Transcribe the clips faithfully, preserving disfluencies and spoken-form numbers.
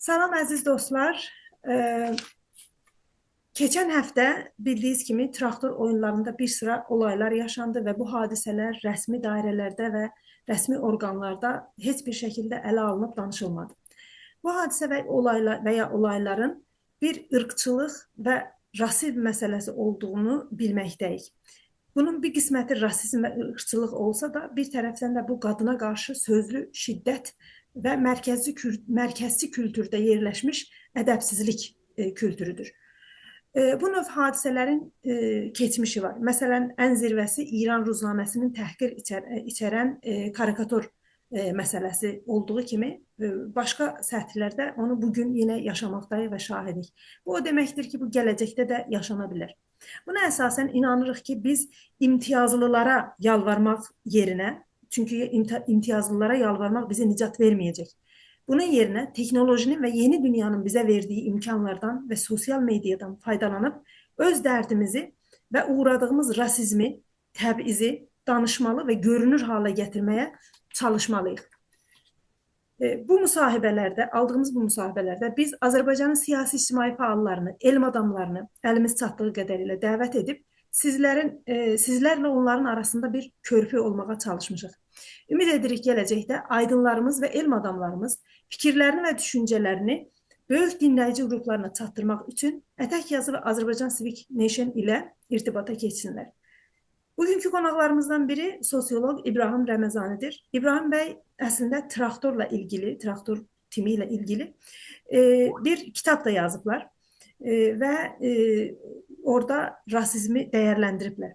سلام عزیز دوستلار. ائ، کئچن هفته بیلدیگینیز کیمی تراکتور اویونلاریندا بیر سیرا اولایلار یاشاندی و بو حادثه‌لر رسمی دایره‌لرده و رسمی اورقانلاردا هئچ بیر شکیلده اله آلینیب دانیشیلمادی. بو حادثه و اولایلا-، و یا اولایلارین بیر عیرقچیلیق و راسیزم مسئله‌سی اولدوغونو بیلمکده‌ییک. بونون بیر قسمتی راسیزم و عیرقچیلیق اولسا دا، بیر طرفدن ده بو قادینا قارشی سؤزلو شدت و مرکزی کول-، مرکزچی کولتورده یئرلشمیش ادبسیزلیک، ائ، کولتورودور. ائ، بو نوع حادثه‌لرین، ائ، کئچمیشی وار. مثلا، ان زیروه‌سی ایران روزنامه‌سینین تحقیر ایچر-، ائ، ایچرن، ائ، کاریکاتور، ائ، مسئله‌سی اولدوغو کیمی، ائ، باشقا سطحلرده اونو بو گون یئنه یاشاماقداییق و شاهدیک. بو او دئمکدیر کی، بو گله‌جکده ده یاشانا بیلر. بونا اساساً اینانیریق کی، بیز امتیازلیلارا یالوارماق یئرینه، چونکی امتی-، امتیازلیلارا یالوارماق بیزه نجات وئرمه‌یه‌جک. بونون یئرینه تکنولوژی‌نین و یئنی دونیانین بیزه وئردیگی امکانلاردان و سوسیال مئدیادان فایدالانیب اؤز دردیمیزی و اوغرادیغیمیز راسیزمی، تبعیضی دانیشمالی و گؤرونور حالا گتیرمه‌یه چالیشمالیییق. ائ، بو مصاحبه‌لرده، آلدیغیمیز بو مصاحبه‌لرده بیز آذربایجانین سیاسی-اجتماعی فعاللارینی، علم آداملارینی الیمیز چاتدیغی قدر ایله دعوت ائدیب، سیزلرین، ائ، سیزلرله اونلارین آراسیندا بیر کؤرپو اولماغا چالیشمیشیق. امید ائدیریک، گله‌جکده آیدینلاریمیز و علم آداملاریمیز فیکیرلرینی و دوشونجه‌لرینی بؤیوک دینله‌ییجی قروپلارینا چاتدیرماق اوچون اتک یازی و آذربایجان سیویک نئیشن ایله ارتباطا کئچسینلر. بوگونکو قوناقلاریمیزدان بیری سوسیولوق ابراهیم رمضانی‌دیر. ابراهیم بی اصلینده تراکتورلا ایلگیلی، تراکتور تیمی ایله ایلگیلی، ائ، بیر کیتاب دا یازیبلار. ائ، و، ائ، اورادا راسیزمی دیرلندیریبلر.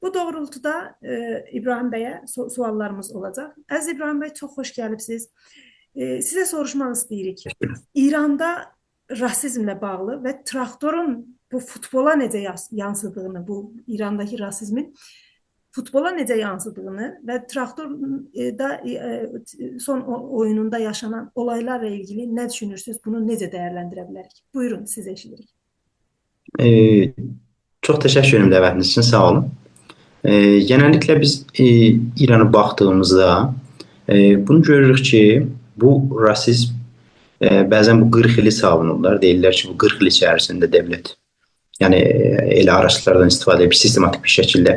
بو دوغرولتودا، ائ، ابراهیم بیه سو-، سؤاللاریمیز اولاجاق. عزیز ابراهیم بی، چوخ خوش گلیبسیز. ائ، سیزه سوروشماق ایسته‌ییریک. ایراندا راسیزمله باغلی و تراکتورون بو فوتبولا نئجه یاس-، یانسیدیغینی، بو ایرانداکی راسیزمین فوتبولا نئجه یانسیدیغینی و تراکتور، ائ، دا، ائ، سون او-، اویونوندا یاشانان اولایلارلا ایلگیلی نه دوشونورسونوز؟ بونو نئجه دیرلندیره بیلریک؟ بویورون، سیزی ائشیدیریک. ائ، چوخ تشکر ائدیرم دعوتینیز اوچون، ساغ اولون. ائ، گئنللیکله بیز، ائ، ایرانا باخدیغیمیزدا، ائ، بونو گؤروروک کی، بو راسیزم، ائ، بعضا بو قیرخ ایلی ساوونورلار. دئییرلر کی، بو قیرخ ایل ایچریسینده دؤولت، یعنی، ائ، ائله آراجلاردان استفاده ائدیب سیستماتیک بیر شکیلده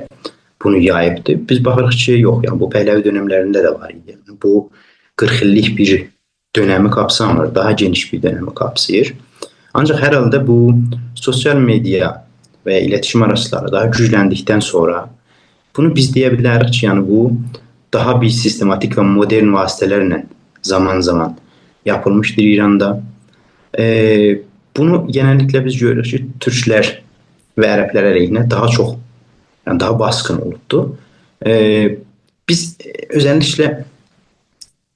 بونو یاییبدی. بیز باخیریق کی، یوخ، یعنی بو پهلوی دؤنملرینده ده وار ایدی. یعنی بو قیرخ ایللیک بیر دؤنمی قاپسامیر، داها گئنیش بیر دؤنمی قاپساییر. آنجاق هر حالدا بو سوسیال مئدیا و یا ایلتیشیم آراجلاری داها گوجلندیکدن سونرا بونو بیز دئیه بیلریک کی، یعنی بو داها بیر سیستماتیک و مدرن واسطه‌لرله زامان-زامان یاپیلمیشدیر ایراندا. ائ، بونو گئنللیکله بیز گؤروروک کی، تورکلر و عربلر علیهینه داها چوخ، یعنی داها باسقین اولوبدور. ائ، بیز، ائ، اؤزللیکله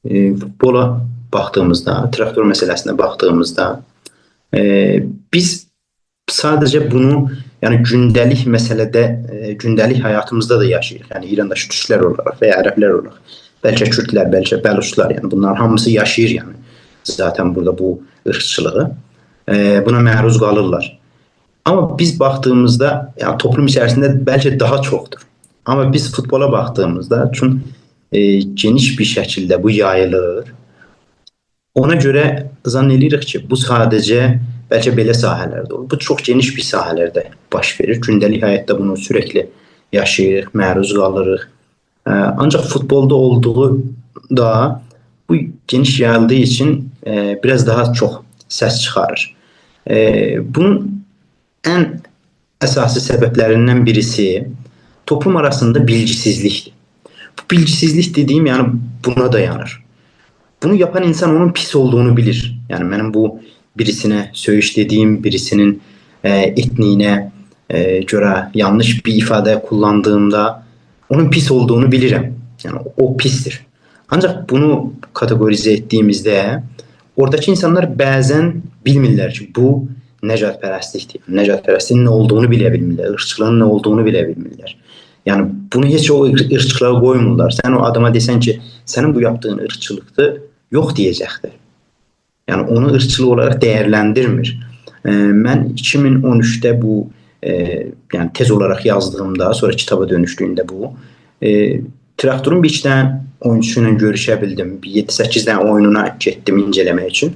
ائ، فوتبولا باخدیغیمیزدا، تراکتور مسئله‌سینه باخدیغیمیزدا، ائ، بیز ساده‌جه بونو، یعنی گونده‌لیک مسئله‌ده، ائ، گونده‌لیک حیاتیمیزدا دا یاشاییریق. یعنی ایرانداکی تورکلر اولاراق و یا عربلر اولاراق، بلکه کوردلر، بلکه بلوچلار، یعنی بونلارین هامیسی یاشاییر، یعنی ذاتا بورادا بو عیرقچیلیغی، ائ، بونا معروض قالیرلار. آمما بیز باخدیغیمیزدا، یعنی توپلوم ایچریسینده بلکه داها چوخدور. آمما بیز فوتبولا باخدیغیمیزدا، چون، ائ، گئنیش بیر شکیلده بو یاییلیر. اونا گؤره ظن ائله‌ییریک کی، بو ساده‌جه بلکه بئله ساحه‌لرده اولور. بو چوخ گئنیش بیر ساحه‌لرده باش وئریر. گونده‌لیک حیاتدا بونو سورکلی یاشاییریق، معروض قالیریق. ائ، آنجاق فوتبولدا اولدوغو دا بو گئنیش یاییلدیغی اوچون، ائ، بیر آز داها چوخ سس چیخاریر. ائ، بونون ان اساسی سببلریندن بیریسی توپلوم آراسیندا بیلگیسیزلیکدیر. بو بیلگیسیزلیک دئدیگیم، یعنی بونا دایانیر. بونو یاپان اینسان اونون پیس اولدوغونو بیلیر. یعنی منیم بو بیریسینه سؤیوش دئدیگیم، بیریسینین، ائ، ائتنیگینه، ائ، گؤره یانلیش بیر ایفاده کوللاندیغیمدا اونون پیس اولدوغونو بیلیرم. یعنی او پیسدیر. آنجاق بونو کاتئقوریزه ائتدیگیمیزده اوراداکی اینسانلار بعضا بیلمیرلر کی، بو نژادپرستلیکدیر. یعنی نژادپرستلیگین نه اولدوغونو بیله بیلمیرلر، عیرقچیلیغین نه اولدوغونو بیله بیلمیرلر. یعنی بونو هئچ او عیر-، عیرقچیلیغا قویمورلار. سن او آداما دئسن کی، سنین بو یاپدیغین عیرقچیلیقدیر، یوخ دئیه‌جکدیر. یعنی اونو عیرقچیلیق اولاراق دیرلندیرمیر. ائ، من ایکی مین اون اوچده بو، ائ، یعنی تئز اولاراق یازدیغیمدا، سونرا کیتابا دؤنوشدویونده بو، ائ، تراکتورون بیر ایکی دنه اویونچوسو ایله گؤروشه بیلدیم. بیر یئددی-سککیز دنه اویونونا گئتدیم اینجه‌له‌مک اوچون.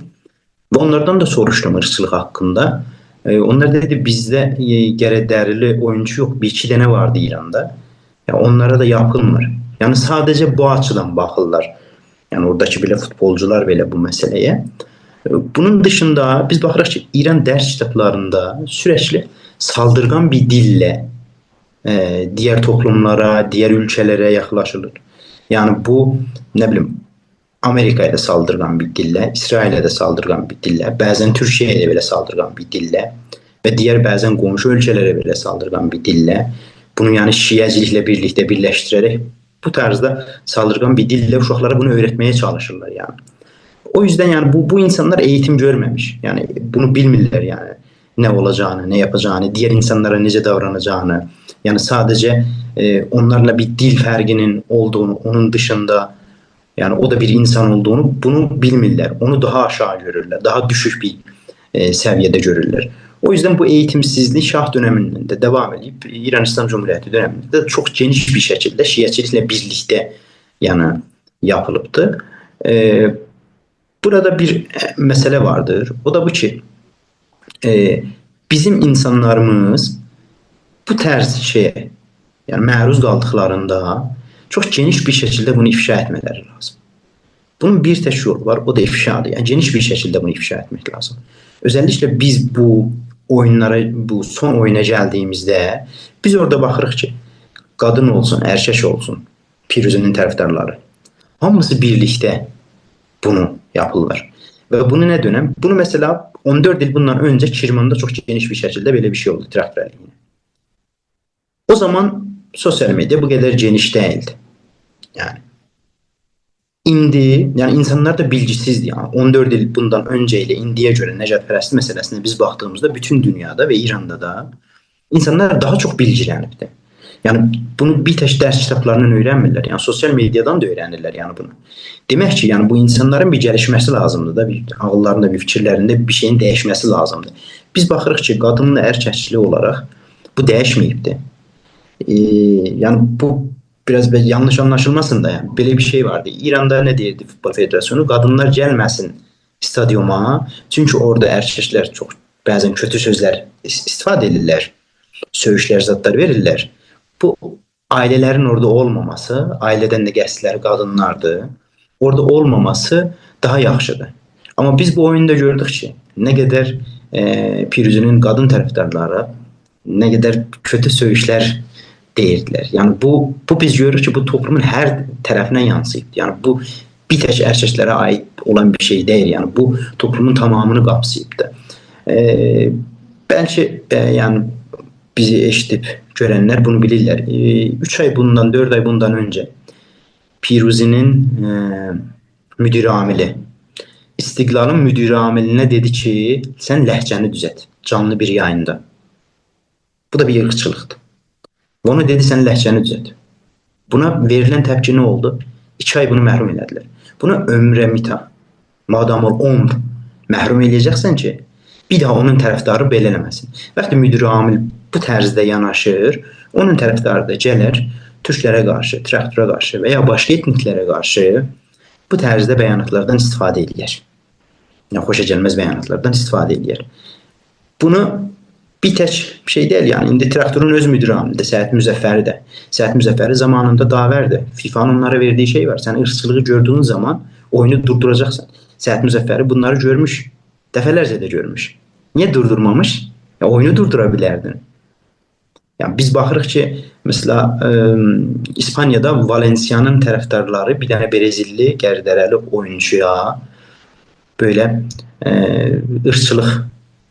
و اونلاردان دا سوروشدوم ایرقچیلیق حاقیندا. ائ، اونلار دئدی، بیزده، ائ، گره‌دریلی اویونچو یوخ، بیر ایکی دنه واردی ایراندا. یعنی اونلارا دا یاپیلمیر. یعنی ساده‌جه بو آچیدان باخیرلار. یعنی اوراداکی بئله فوتبولچولار بئله بو مسئله‌یه. ائ، بونون دیشیندا بیز باخیریق کی، ایران درس کیتابلاریندا سورکلی سالدیرغان بیر دیلله، ائ، دیگر توپلوملارا، دیگر اؤلکه‌لره یاخلاشیلیر. یعنی بو، نه بیلیم، آمریکایا دا سالدیرغان بیر دیلله، اسرائیله ده سالدیرغان بیر دیلله، بعضا تورکیه‌یه ده بئله سالدیرغان بیر دیلله و دیگر بعضا قونشو اؤلکه‌لره بئله سالدیرغان بیر دیلله، بونو، یعنی، شیعه‌چیلیکله بیرلیکده بیرلشدیره‌رک بو طرزده سالدیرغان بیر دیلله اوشاقلارا بونو اؤیرتمه‌یه چالیشیرلار، یعنی. او یوزدن، یعنی، بو، بو اینسانلار ائییتیم گؤرمه‌میش. یعنی، بونو بیلمیرلر، یعنی، نه اولاجاغینی، نه یاپاجاغینی، دیگر اینسانلارا نئجه داوراناجاغینی. یعنی، ساده‌جه، ائ، اونلارلا بیر دیل فرقینین اولدوغونو، اونون دیشیندا، یعنی، او دا بیر اینسان اولدوغونو، بونو بیلمیرلر. اونو داها آشاغی گؤرورلر، داها دوشوک بیر، ائ، سویه‌ده گؤرورلر. او یوزدن بو ائییتیمسیزلیک شاه دؤنمیندن ده داوام ائدیب، ایران ایسلام جمهوریتی دؤنمینده ده چوخ گئنیش بیر شکیلده شیعه‌چیلیکله بیرلیکده، یعنی، یاپیلیبدی. ائ، بورادا بیر، ائ، مسئله واردیر. او دا بو کی، ائ، بیزیم اینسانلاریمیز بو طرز شئیه، یعنی، معروض قالدیقلاریندا چوخ گئنیش بیر شکیلده بونو افشا ائتمه‌لری لازیم. بونون بیر تک یولو وار، او دا افشادیر. یعنی، گئنیش بیر شکیلده بونو افشا ائتمک لازیم. اؤزللیکله بیز بو اویونلارا، بو سون اویونا گلدیییمیزده بیز اورادا باخیریق کی، قادین اولسون، ائرکک اولسون، پیروزی‌نین طرفدارلاری، هامیسی بیرلیکده بونو یاپیرلار. و بونو نه دؤنم؟ بونو، مثلا، اون دؤرد ایل بوندان اؤنجه کرماندا چوخ گئنیش بیر شکیلده بئله بیر شئی اولدو تراکتور علیهینه. او زامان سوسیال مئدیا بو قدر گئنیش دئییلدی. یعنی، ایندی، یعنی، اینسانلار دا بیلگی‌سیزدیر. یعنی، اون دؤرد ایل بوندان اؤنجه ایله ایندییه گؤره نژادپرستلیک مسئله‌سینه بیز باخدیغیمیزدا بوتون دونیادا و ایراندا دا اینسانلار داها چوخ بیلگیلنیبدیر. یعنی، بونو بیر تک درس کیتابلاریندان اؤیرنمیرلر. یعنی، سوسیال مئدیادان دا اؤیرنیرلر، یعنی، بونو. دئمک کی، یعنی، بو اینسانلارین بیر گلیشمه‌سی لازیمدیر دا، بیر عاغیللاریندا، بیر فیکیرلرینده بیر شئیین دییشمه‌سی لازیمدیر. بیز باخیریق کی، قادینلا ائرککلیک اولاراق بو دییشمه‌ییبدیر. ائ، یعنی، بو بیر آز بئله یانلیش آنلاشیلماسین دا، یعنی، بئله بیر شئی واردی. ایراندا نه دئییردی فوتبال فدراسیونو؟ قادینلار گلمه‌سین استادیوما، چونکی اورادا ائرککلر چوخ بعضا کؤتو سؤزلر ایس-، استفاده ائدیرلر، سؤیوشلر، زادلار وئریرلر. بو عائله‌لرین اورادا اولماماسی، عائله‌دن ده قصدلری قادینلاردیر، اورادا اولماماسی داها یاخشیدیر. آمما بیز بو اویوندا گؤردوک کی، نه قدر، ائ، پیروزی‌نین قادین طرفدارلاری نه قدر کؤتو سؤیوشلر دئییردیلر. یعنی بو، بو بیز گؤروروک کی، بو توپلومون هر طرفینه یانسییبدیر. یعنی بو بیر تک ائرککلره عایید اولان بیر شئی دئییل. یعنی بو توپلومون تمامینی قاپساییبدیر. ائ، بلکه، ائ، یعنی بیزی ائشیدیب گؤرنلر بونو بیلیرلر. ائ، اوچ آی بوندان، دؤرد آی بوندان اؤنجه پیروزی‌نین، ائ، مدیر عاملی، استقلالین مدیر عاملینه دئدی کی، سن لهجه‌نی دوزلت. جانلی بیر یاییندا. بو دا بیر ایرقچیلیقدیر. و اونا دئدی، سن لهجه‌نی دوزلت. بونا وئریلن تپکی نه اولدو؟ ایکی آی بونو محروم ائله‌دیلر. بونا عمره میتا، مادام العمر محروم ائله‌یه‌جکسن کی، بیر داها اونون طرفداری بئله ائله‌مه‌سین. وقتی مدیر عامل بو طرزده یاناشیر، اونون طرفداری دا گلر، تورکلره قارشی، تراکتورا قارشی و یا باشقا ائتنیکلره قارشی بو طرزده بیاناتلاردان استفاده ائله‌یر. یعنی، خوشا گلمز بیاناتلاردان استفاده ائله‌یر. بونو بیر تک شئی دئییل، یعنی، ایندی تراکتورون اؤز مدیر عاملی ده، سعید مظفری ده. سعید مظفری زامانیندا داوردیر. فیفانین اونلارا وئردیگی شئی وار. سن ایرقچیلیغی گؤردویون زامان اویونو دوردوراجاقسان. سعید مظفری بونلاری گؤرموش. دفعه‌لرجه ده گؤرموش. نییه دوردورمامیش؟ یا، اویونو دوردورا بیلردین. یعنی، بیز باخیریق کی، مثلا، ائ، ایسپانیادا والنسیانین طرفدارلاری بیر دنه برزیللی گردره‌لی اویونچویا بئله، ائ، ایرقچیلیق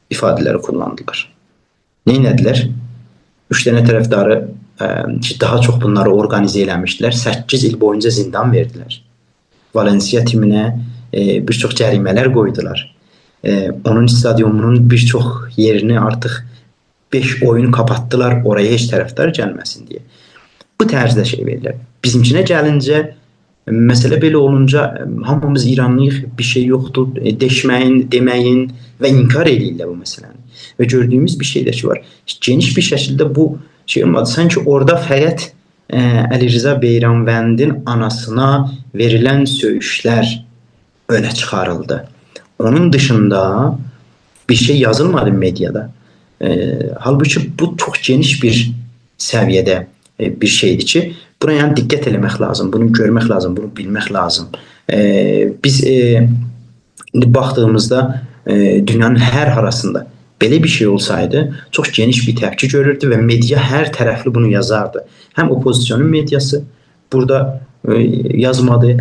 ایفاده‌لری کوللاندیلار. نئینه‌دیلر؟ اوچ دنه طرفداری، ائ، کی، داها چوخ بونلاری اورقانیزه ائله‌میشدیلر، سککیز ایل بویونجا زیندان وئردیلر. والنسیا تیمینه، ائ، بیر چوخ جریمه‌لر قویدولار. ائ، اونون استادیومونون بیر چوخ یئرینی آرتیق بئش اویون قاپاتدیلار، اورایا هئچ طرفدار گلمه‌سین دئیه. بو طرزده شئی وئریرلر. بیزیمکینه گلینجه، مسئله بئله اولونجا، هامیمیز ایرانلی‌ییق، بیر شئی یوخدور، ائ، دئشمه‌یین، دئمه‌یین و انکار ائله‌ییرلر بو مسئله‌نی. و گؤردویوموز بیر شئی ده کی وار. گئنیش بیر شکیلده بو شئی اولمادی. سانکی اورادا فقط، ائ، علیرضا بیرانوندین آناسینا وئریلن سؤیوشلر اؤنه چیخاریلدی. اونون دیشیندا بیر شئی یازیلمادی مئدیادا. ائ، حالبوکی بو چوخ گئنیش بیر سویه‌ده، ائ، بیر شئیدیر کی، بونا، یعنی، دقت ائله‌مک لازیم، بونو گؤرمک لازیم، بونو بیلمک لازیم. ائ، بیز، ائ، ایندی باخدیغیمیزدا، ائ، دونیانین هر هاراسیندا بئله بیر شئی اولسایدی، چوخ گئنیش بیر تپکی گؤروردو و مئدیا هر طرفلی بونو یازاردی. هم اوپوزیسیونون مئدیاسی بورادا، ائ، یازمادی،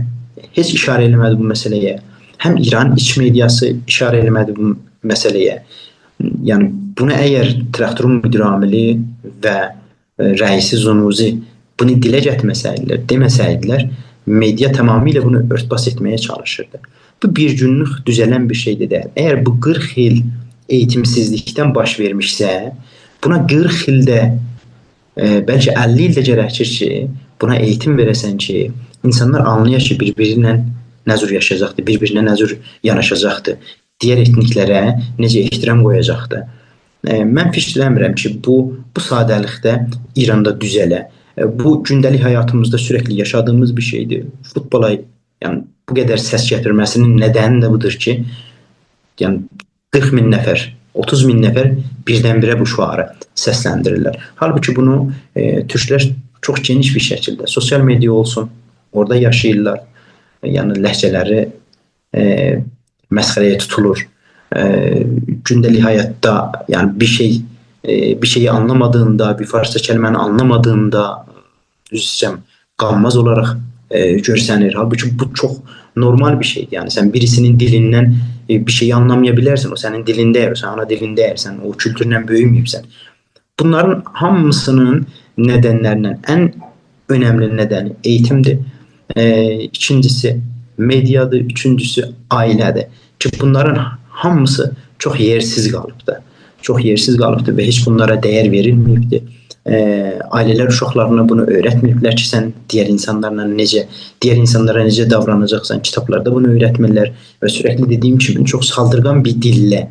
هئچ ایشاره ائله‌مه‌دی بو مسئله‌یه. هم ایران ایچ مئدیاسی ایشاره ائله‌مه‌دی بو مسئله‌یه. یعنی، بونو اگر تراکتورون مدیر عاملی و، ائ، رئیسی زنوزی بونو دیله گتیرمه‌سه‌یدیلر، دئمه‌سه‌یدیلر، مئدیا تمامیله بونو اؤرت‌باس ائتمه‌یه چالیشیردی. بو بیر گونلوک دوزه‌لن بیر شئی ده دئییل. اگر بو قیرخ ایل ائییتیمسیزلیکدن باش وئرمیشسه، بونا قیرخ ایل ده، ائ، بلکه اللی ایل ده گرکیر کی، بونا ائییتیم وئره‌سن کی، اینسانلار آنلایا کی، بیر-بیری ایله نه جور یاشایاجاقدیر، بیر-بیرینه نه جور یاناشاجاقدیر، دیگر ائتنیکلره نئجه احترام قویاجاقدیر. ائ، من فیکیر ائله‌میرم کی، بو، بو ساده‌لیکده ایراندا دوزه‌له. ائ، بو گونده‌لیک حیاتیمیزدا سورکلی یاشادیغیمیز بیر شئیدیر. فوتبالا، یعنی، بو قدر سس گتیرمه‌سینین ندنی ده بودور کی، یعنی، قیرخ مین نفر، اوتوز مین نفر بیردن-بیره بو شعاری سسلندیریرلر. حالبوکی بونو، ائ، تورکلر چوخ گئنیش بیر شکیلده، سوسیال مئدیا اولسون، اورادا یاشاییرلار. یعنی، لهجه‌لری، ائ، مسخره‌یه توتولور. ائ، گونده‌لیک حیاتدا، یعنی، بیر شئی، ائ، بیر شئیی آنلامادیغیندا، بیر فارسجا کلمه‌نی آنلامادیغیندا، عذر ایسته‌ییرم، قانماز اولاراق، ائ، گؤرسنیر. حالبوکی بو چوخ نورمال بیر شئیدیر. یعنی، سن بیریسینین دیلیندن، ائ، بیر شئیی آنلامایا بیلرسن، او سنین دیلین دئییل، او سنین آنا دیلین دئییل، سن او کولتورله بؤیومه‌ییبسن. بونلارین هامیسینین ندنلریندن ان اؤنملی ندنی ائییتیمدیر. ائ، ایکینجیسی مئدیادیر، اوچونجوسو عائله‌دیر. کی، بونلارین هامیسی چوخ یئرسیز قالیبدیر. چوخ یئرسیز قالیبدیر و هئچ بونلارا دَیر وئریلمه‌ییبدیر. ائ، عائله‌لر اوشاقلارینا بونو اؤیرتمه‌ییبلر کی، سن دیگر اینسانلارلا نئجه، دیگر اینسانلارا نئجه داوراناجاقسان، کیتابلاردا بونو اؤیرتمیرلر و سورکلی دئدیگیم کیمی چوخ سالدیرغان بیر دیلله،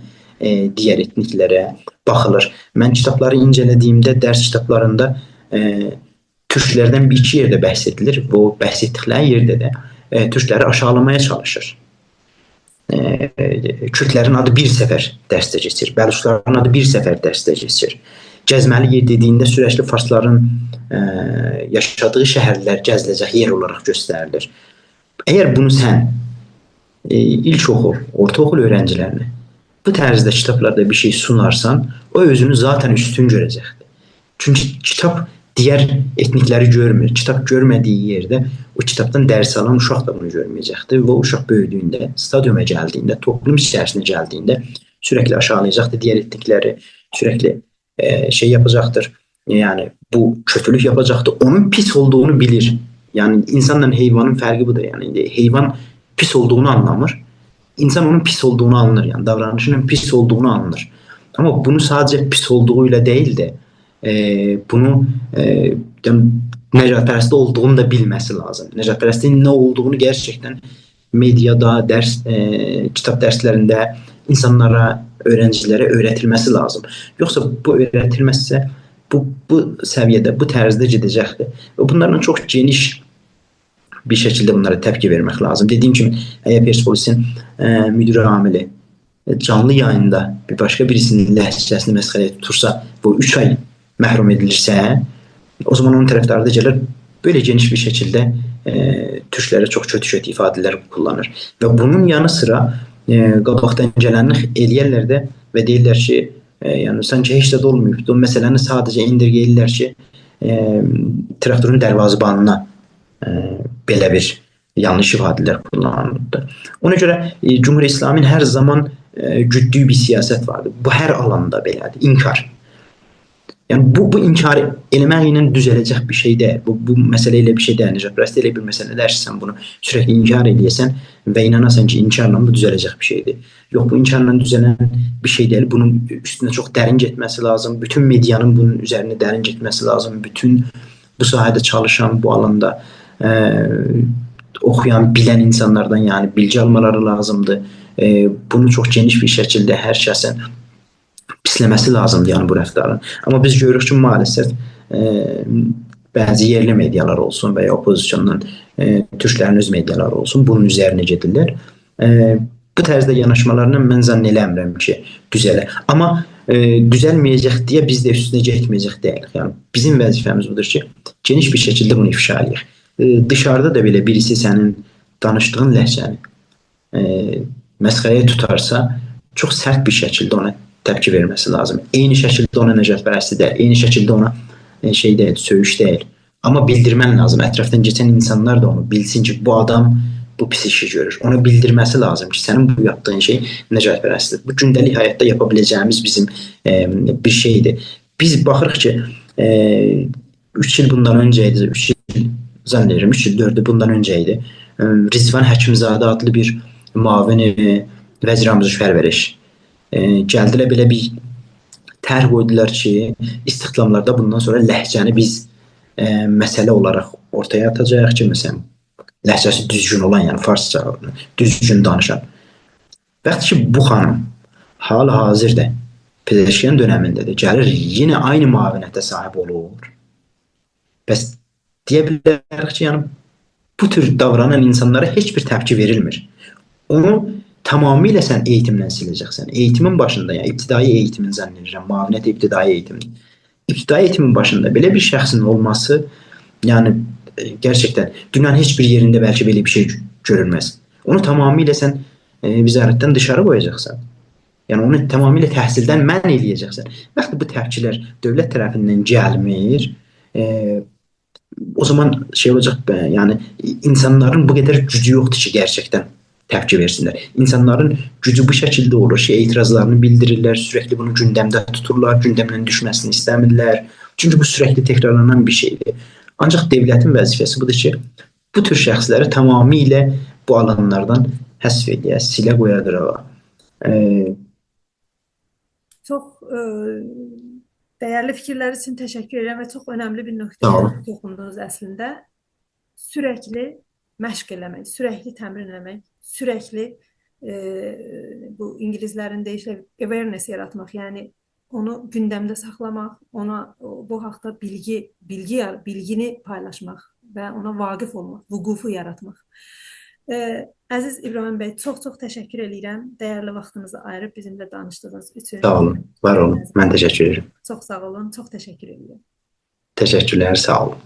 ائ، دیگر ائتنیکلره باخیلیر. من کیتابلاری اینجه‌له‌دیگیمده درس کیتابلاریندا، ائ، تورکلردن بیر ایکی یئرده بحث ائدیلیر. بو بحث ائتدیکلری یئرده ده، ائ، تورکلری آشاغیلامایا چالیشیر. ائ، کوردلرین آدی بیر سفر درسده کئچیر، بلوچلارین آدی بیر سفر درسده کئچیر. گزمه‌لی یئر دئدیگینده سورکلی فارسلارین، ائ، یاشادیغی شهرلر گزیله‌جک یئر اولاراق گؤستریلیر. اگر بونو سن، ائ، ایلک‌اوخول، اورتااوخول اؤیرنجیلرینه بو طرزده کیتابلاردا بیر شئی سونارسان، او اؤزونو ذاتاً اوستون گؤره‌جکدیر. چونکی کیتاب دیگر ائتنیکلری گؤرمور. کیتاب گؤرمه‌دیگی یئرده او کیتابدان درس آلان اوشاق دا بونو گؤرمه‌یه‌جکدیر و او اوشاق بؤیودویونده، استادیوما گلدیگینده، توپلوم ایچریسینه گلدیگینده سورکلی آشاغیلایاجاقدیر دیگر ائتنیکلری، سورکلی، ائ، شئی یاپاجاقدیر. یعنی، بو کؤتولوک یاپاجاقدیر. اونون پیس اولدوغونو بیلیر. یعنی، اینسانلا حیوانین فرقی بودور. یعنی، ایندی حیوان پیس اولدوغونو آنلامیر. اینسان اونون پیس اولدوغونو آنلیر. یعنی، داورانیشینین پیس اولدوغونو آنلیر. آمما بونو ساده‌جه پیس اولدوغو ایله دئییل ده، ائ، بونو، ائ، یعنی، نژادپرستی اولدوغونو دا بیلمه‌سی لازیم. نژادپرستلیگین نه اولدوغونو گئرچکدن مئدیادا، درس، ائ، کیتاب درسلرینده اینسانلارا، اؤیرنجیلره اؤیره‌دیلمه‌سی لازیم. یوخسا بو اؤیره‌دیلمه‌زسه، بو، بو سویه‌ده، بو طرزده گئده‌جکدیر. و بونلارلا چوخ گئنیش بیر شکیلده بونلارا تپکی وئرمک لازیم. دئدیگیم کیمی، اگر پرسپولیسین، ائ، مدیر عاملی، ائ، جانلی یاییندا بیر باشقا بیریسینین لهجه‌سینی مسخره‌یه توتورسا، بو اوچ آی محروم ائدیلیرسه، او زامان اونون طرفداری دا گلیر، بئله گئنیش بیر شکیلده، ائ، تورکلره چوخ کؤتو-کؤتو ایفاده‌لر کوللانیر. و بونون یانی سیرا، ائ، قاباقدان گلنلیک ائله‌یرلر ده و دئییرلر کی، ائ، یعنی، سانکی هئچ ده اولماییب. او مسئله‌نی ساده‌جه ایندیرگه ائله‌ییرلر کی، ائ، تراکتورون دروازه‌بانینا، ائ، بئله بیر یانلیش ایفاده‌لر کوللانیلیبدیر. اونا گؤره، ائ، جمهوری اسلامی‌نین هر زامان، ائ، گوددویو بیر سیاست واردیر. بو هر آلاندا بئله‌دیر. انکار. یعنی، بو، بو انکار ائله‌مک ایله دوزه‌له‌جک بیر شئی دئییل. بو، بو مسئله ائله بیر شئی دئییل. نژادپرستلیک ائله بیر مسئله دئییل کی، سن بونو سورکلی انکار ائله‌یه‌سن و ایناناسان کی، انکارلا بو دوزه‌له‌جک بیر شئیدیر. یوخ، بو انکارلا دوزه‌لن بیر شئی دئییل. بونون اوستونه چوخ درین گئتمه‌سی لازیم. بوتون مئدیانین بونون اوزرینه درین گئتمه‌سی لازیم. بوتون بو ساحه‌ده چالیشان، بو آلاندا، ائ، اوخویان، بیلن اینسانلاردان، یعنی، بیلگی آلمالاری لازیمدیر. ائ، بونو چوخ گئنیش بیر شکیلده هر کسین پیسله‌مه‌سی لازیمدیر، یعنی، بو رفتارین. آمما بیز گؤروروک کی، مع‌الاسف، ائ، بعضی یئرلی مئدیالار اولسون و یا اوپوزیسیوندان، ائ، تورکلرین اؤز مئدیالاری اولسون، بونون اوزرینه گئدیرلر. ائ، بو طرزده یاناشمالاریندان من ظن ائله‌میرم کی، دوزه‌لر. آمما، ائ، دوزلمه‌یه‌جک دئیه بیز ده اوستونه گئتمه‌یه‌جک دئییلیک. یعنی، بیزیم وظیفه‌میز بودور کی، گئنیش بیر شکیلده بونو افشا ائله‌یک. ائ، دیشاریدا دا بئله بیریسی سنین دانیشدیغین لهجه‌نی، ائ، مسخره‌یه توتارسا، چوخ سرت بیر شکیلده اونا تپکی وئرمه‌سی لازیم. عینی شکیلده اونا نژادپرستی دئییل، عینی شکیلده اونا، ائ، شئی دئییل، سؤیوش دئییل. آمما بیلدیرمن لازیم، اطرافدان کئچن اینسانلار دا اونو بیلسین کی، بو آدام بو پیس ایشی گؤرور. اونا بیلدیرمه‌سی لازیم کی، سنین بو یاپدیغین شئی نژادپرستدیر. بو گونده‌لیک حیاتدا یاپا بیله‌جه‌ییمیز بیزیم، ائ، بیر شئیدیر. بیز باخیریق کی، ائ، اوچ ایل بوندان اؤنجه ایدی، اوچ ایل، ظن ائدیرم، اوچ ایل، دؤرد ایل بوندان اؤنجه ایدی. ائ، رضوان حکیم‌زاده آدلی بیر معاون، ائ، وزیر آموزش پرورش، ائ، گلدیلر بئله بیر طرح قویدولار کی، استخداملاردا بوندان سونرا لهجه‌نی بیز، ائ، مسئله اولاراق اورتایا آتاجاغیق کی، مثلا، لهجه‌سی دوزگون اولان، یعنی فارسجا دوزگون دانیشان. وقتی کی، بو خانیم حال حاضردا پزشکیان دؤنمینده ده گلیر، یئنه عینی معاونته صاحیب اولور. پس دئیه بیلریک کی، یعنی، بو تور داورانان اینسانلارا هئچ بیر تپکی وئریلمیر. اونو تمامیله سن ائییتیمدن سیله‌جکسن. ائییتیمین باشیندا، یعنی ابتدایی ائییتیمین، ظن ائدیرم، معاونت ابتدایی ائییتیمدیر. ابتدایی ائییتیمین باشیندا بئله بیر شخصین اولماسی، یعنی، ائ، گئرچکدن دونیانین هئچ بیر یئرینده بلکه بئله بیر شئی گؤرونمز. اونو تمامیله سن، ائ، وزارتدن دیشاری قویاجاقسان. یعنی، اونو تمامیله تحصیلدن منع ائله‌یه‌جکسن. وقتی بو تپکیلر دؤولت طرفیندن گلمیر، ائ، او زامان شئی اولاجاق، ائ، یعنی، اینسانلارین بو قدر گوجو یوخدور کی، گئرچکدن تپکی وئرسینلر. اینسانلارین گوجو بو شکیلده اولور کی، اعتراضلارینی بیلدیریرلر، سورکلی بونو گوندمده توتورلار، گوندمدن دوشمه‌سینی ایسته‌میرلر. چونکی بو سورکلی تکرارلانان بیر شئیدیر. آنجاق دؤولتین وظیفه‌سی بودور کی، بو تور شخصلری تمامیله بو آلانلاردان حذف ائله‌یه، سیله قویا قیراغا. ائ، چوخ، ائ، دیرلی فیکیرلر اوچون تشکر ائدیرم و چوخ اؤنملی بیر ساغ نقطه‌یه اولون. توخوندونوز اصلینده. سورکلی مشق ائله‌مک، سورکلی تمرین ائله‌مک، سورکلی، ائ، بو اینگیلیسلرین دئییشی awareness یاراتماق، یعنی اونو گوندمده ساخلاماق، اونا، او، بو حاقدا بیلگی، بیلگی یار-، بیلگینی پایلاشماق و اونا واقف اولماق، وقوفو یاراتماق. ائ، عزیز ابراهیم بی، چوخ-چوخ تشکر ائدیرم. دیرلی واختینیزی آییریب بیزیمله دانیشدیغینیز اوچون. ساغ اولون، وار اولون. من تشکر ائدیرم. چوخ ساغ اولون، چوخ تشکر ائدیرم. تشکرلر، ساغ اولون.